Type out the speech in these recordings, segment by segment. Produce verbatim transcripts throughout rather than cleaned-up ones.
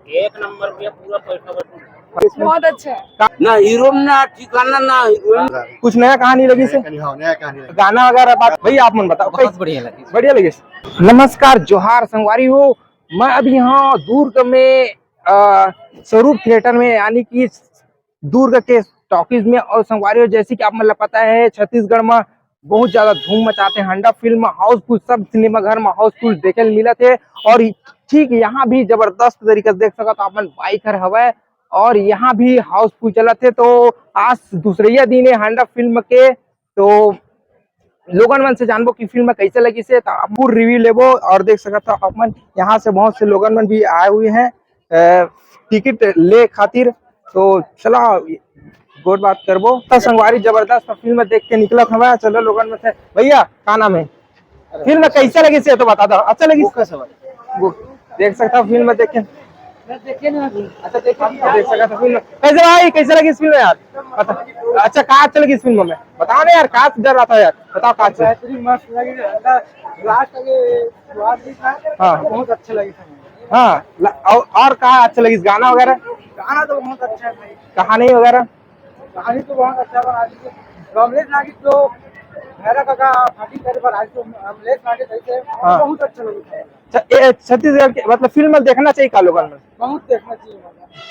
एक नंबर भैया, पूरा पैसा वसूल। बहुत अच्छा है। ना हीरो में ना ठिकाना, ना हीरोइन। कुछ नया कहानी लगिस हे? हाँ, नया कहानी लगिस। गाना वगैरह बात, भैया आप मन बताओ, बहुत कैसे? बढ़िया लगिस। बढ़िया लगिस। नमस्कार, जोहार संगवारी हो, मैं अभी हंव दुर्ग में, अ, स्वरूप थिएटर में, यानी कि दुर्ग के टॉकीज में। और संगवारी हो, जैसे कि आप मन ला पता है, छत्तीसगढ़ में बहुत ज्यादा धूम मचाथे हंडा फिल्म, हाउसफुल, सब सिनेमा घर में हाउसफुल देखे ल मिलत हे। और ठीक यहाँ भी जबरदस्त तरीका से देख सकत हो आप मन, बाइक हर हवय और यहाँ भी हाउसफुल चलत हे। तो आज दूसरइया दिन हे हंडा फिल्म के, तो लोगन मन से जानबो कि फिल्म कैसे लगिस हे, तो आप पूर्ण रिव्यू लेबो। और देख सकत हो आप मन, यहाँ से बहुत से लोगन मन भी आए हुए हैं, अ, टिकट ले खातिर। तो चला, गोठ बात करबो। तो संगवारी, जबरदस्त फिल्म देख के निकलत हवय। चलो लोगन मन से, भैया का नाम है? फिल्म कैसे लगिस हे तो बता दो। अच्छा लगिस? वो कैसे भाई? वो देख सकता हूँ फिल्म देख के। मैं देखे नहीं अभी। अच्छा, देखे नहीं। देख सकता हूँ फिल्म। कैसे भाई, कैसे लगिस फिल्म यार? बता। अच्छा, का अच्छा लगिस फिल्म में? बताओ ना यार, का डर रहा था यार? बताओ का अच्छा। बेहतरीन, मस्त लगी। अंदर लास्ट के स्वाद भी था। हाँ। बहुत अच्छा लगी था। हाँ, ल-, और, और का अच्छा लगिस? गाना वगैरह? गाना तो बहुत अच्छा है भाई। कहानी वगैरह? कहानी तो बहुत अच्छा बना दी। तो अमलेश नागेश तो भैरा काका फाटी करे पर आज तो अमलेश नागेश ऐसे हाँ। बहुत अच्छा लगा। छ-, ए, छत्तीसगढ़ के मतलब फिल्म देखना चाहिए का लोगन में? बहुत देखना चाहिए।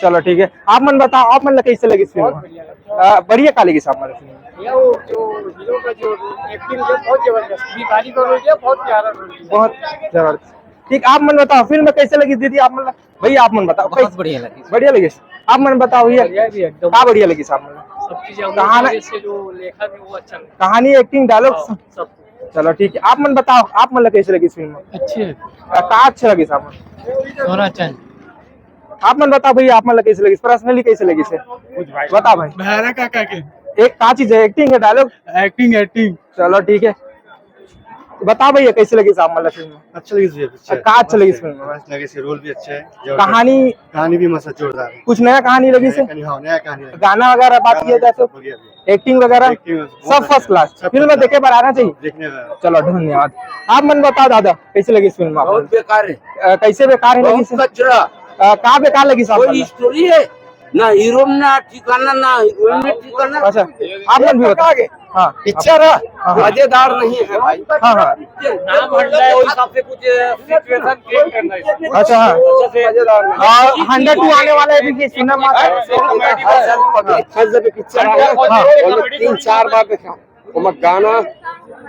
चलो ठीक है, आप मन बताओ, आप मन ला कैसे लगिस फिल्म? बहुत बढ़िया लगा। अ, बढ़िया का लगिस आप मन ला फिल्म? भैया वो जो हीरो का जो एक्टिंग है बहुत जबरदस्त, भिखारी का रोल है, बहुत प्यारा रोल है। बहुत जबरदस्त। ठीक, आप मन बताओ फिल्म कैसे लगिस दीदी आप मन ला? भैया आप मन बताओ, बहुत कैसे? बढ़िया लगिस। बढ़िया लगिस। आप मन बताओ भैया। बढ़िया भी एकदम। का बढ़िया लगिस आप मन ला? सब चीज हम कहानी लोग से जो लेखा भी वो अच्छा लगा। कहानी, एक्टिंग, डायलॉग हाँ, सब। सब। चलो ठीक है, आप मन बताओ, आप मन ला कैसे लगिस फिल्म? अच्छी है। का, का अच्छा लगिस आप मन? सोना चांदी। आप मन बताओ भैया, आप मन ला कैसे लगिस, पर्सनली कैसे लगिस हे? बता भाई। भैरा काका के। एक का चीज है, एक्टिंग है, डायलॉग? Acting, acting. चलो ठीक है, बता भैया कैसे लगिस आप मन ला फिल्म? अच्छा लगिस भैया, अच्छा है। का अच्छा लगिस फिल्म में? अच्छा लगिस, रोल भी अच्छा है, जबरदस्त। कहानी? कहानी भी मस्त, जोरदार है। कुछ नया कहानी लगिस हे? नया कहानी, हाँ, नया कहानी लगिस। गाना वगैरह बात किया जाए तो? बढ़िया, बढ़िया। एक्टिंग वगैरह? एक्टिंग सब बहुत first अच्छा है। Class। सब फिल्म first class। देखे बर आना चाहिए। देखने बर। चलो धन्यवाद। आप मन बताओ दादा, कैसे लगिस फिल्म आप मन? बहुत बेकार है। अ, कैसे बेकार है बहुत लगिस हे? कचरा। अ, का बेकार लगिस आप मन ला? कोई स्टोरी है ना, हीरो में ना ठिकाना, ना हीरोइन में ठिकाना। अच्छा, आप मन भी बताओ। हाँ। पिक्चर है, हाँ, हाँ। मजेदार नहीं है भाई। हाँ, हाँ। नाम हंडा है, उस हिसाब से कुछ सिचुएशन क्रिएट करना है। अच्छा, हाँ। मजेदार नहीं। और हंडा टू आने वाला है भी, ये सुना मत। हर जगह पिक्चर है। हाँ। तीन चार बार देखा। ओमा गाना,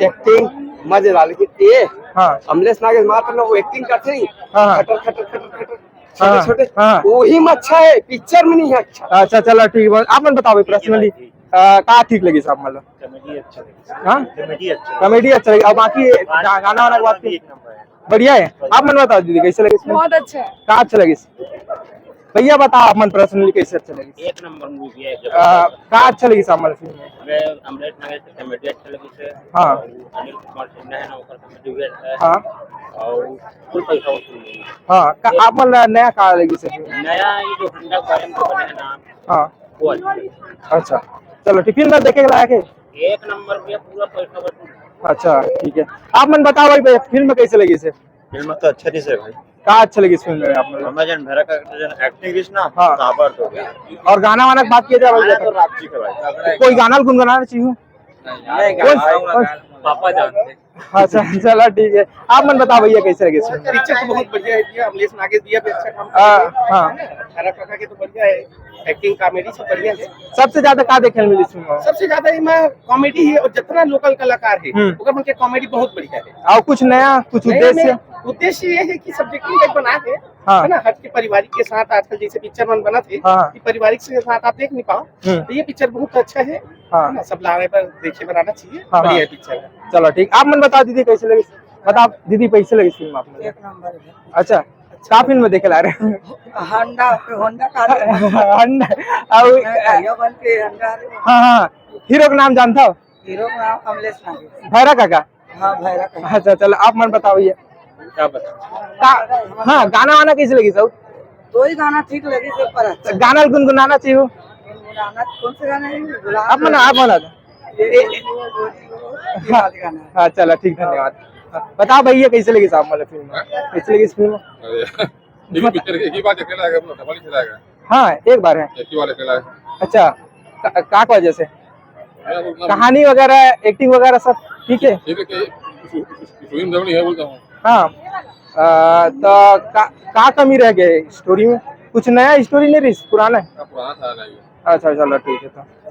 एक्टिंग मजेदार, लेकिन ये हाँ। अमलेश नागेश मात्र ना वो एक्टिंग करते नहीं, हाँ, हाँ। खटर, खटर, खटर, खटर, हाँ, छोटे, छोटे, हाँ। वही में अच्छा है, पिक्चर में नहीं है अच्छा। अच्छा, चलो ठीक है, आप मन बताओ पर्सनली, अ, का ठीक लगिस आप मन ला? कॉमेडी अच्छा लगिस। हाँ? कॉमेडी अच्छा लगिस। कॉमेडी अच्छा लगिस। अब बाकी गा-, गाना वाना के बात की? एक नंबर है। बढ़िया है। आप मन बताओ दीदी, कैसे लगिस? बहुत अच्छा है। का अच्छा लगिस? भैया बताओ, आप मन पर्सनली कैसे अच्छा लगिस? एक नंबर मूवी है, अ, जबरदस्त। का अच्छा लगिस आप मन फिल्म में? हमें अमलेश नागेश के कॉमेडी अच्छा लगिस हे। हाँ। और अनिल कुमार सिन्हा है ना, ओकर कॉमेडी भी अच्छा है। हाँ। और फुल पैसा वसूल नहीं है। हाँ, का, आप मन ला नया का लगिस हे? नया ये जो हंडा के बारे में जो बने हैं ना, हाँ। वो अच्छा लगिस। अच्छा, चलो ठीक, फिल्म देखे के लायक है? एक नंबर भैया, पूरा पैसा वसूल। अच्छा, ठीक है, आप मन बताओ भाई, भाई फिल्म कैसे लगिस हे? फिल्म तो अच्छा नहीं से भाई। का अच्छा लगिस फिल्म में आप मन ला? हमें जन भैरा काका जन एक्टिंग किस ना, हाँ। ताबड़ तो गया। और गाना वाना के बात किया जाए भाई, गाना तो रात जी के भाई। कोई गाना गुनगुनाना चाहिए? नहीं, कौन, गाना कौन? पापा जानते। अच्छा, चलो ठीक है, आप मन बताओ भैया कैसे लगिस फिल्म? पिक्चर तो बहुत बढ़िया है भैया, अमलेश नागेश भैया भी अच्छा काम आ, कर रहे हैं। हाँ। भैरा काका के तो बढ़िया है, एक्टिंग, कॉमेडी सब बढ़िया है। सबसे ज्यादा का देखे ल मिलिस फिल्म में? सबसे ज्यादा एमा कॉमेडी है और जितना लोकल कलाकार है, हम्म। ओकर मन के कॉमेडी बहुत बढ़िया है। और कुछ नया, कुछ नया उद्देश्य? में उद्देश्य ये है कि सब्जेक्टिव टाइप बना है, हाँ। है ना, हट के पारिवारिक के साथ आजकल जैसे पिक्चर मन बनत हे, हाँ। कि पारिवारिक के साथ आप देख नहीं पाओ, हम्म। तो ये पिक्चर बहुत अच्छा है, हाँ। है ना, सब लाने पर देखे बनाना चाहिए, हाँ, बढ़िया हाँ। पिक्चर है। चलो ठीक, आप मन बताओ दीदी कैसे लगिस? बताओ दीदी कैसे लगिस फिल्म आप मन ला? एक नंबर है। अच्छा, का फिल्म देखे ला रहे? हंडा, होंडा का हंडा, अउ होंडा का हीरो बन के हंडा। हाँ, हाँ, हीरो के नाम जानता हो? हीरो के नाम अमलेश नागेश। भैरा काका? हाँ, भैरा काका। अच्छा, चलो, आप मन बताओ भैया। क्या बताओ? का, हाँ, गाना वाना कैसे लगिस? दो ही गाना ठीक लगिस, एक पर अच्छा। गाना गुनगुनाना चाहिए। गुनगुनाना, कौन से गाना है? गुलाब आप मन, आप मन। ये ए, ए, गोरी हो, गोरी हो, ये हाँ, वाले गाना है। हाँ, चलो, ठीक, धन्यवाद। हाँ, बताओ भैया, कैसे लगिस आप मन ला फिल्म? कैसे लगिस फिल्म? अरे। एक ही पिक्चर, एक ही बार देखे लायक है, मतलब, डबल ही लायक है। हाँ, एक बार है। एक ही बार देखे लायक है। अच्छा, का, का वजह से? मैं बोलता हूँ, कहानी वगैरह, एक्टिंग वगैरह सब ठीक है? ठीक है कि स्टोरी में जरूरी है, बोलता हूँ। हाँ। अ, तो का, का कमी रह गए स्टोरी में? कुछ नया स्टोरी नहीं रही, पुराना है? हाँ, पुराना था ना ये। अच्छा, चलो, ठीक है। तो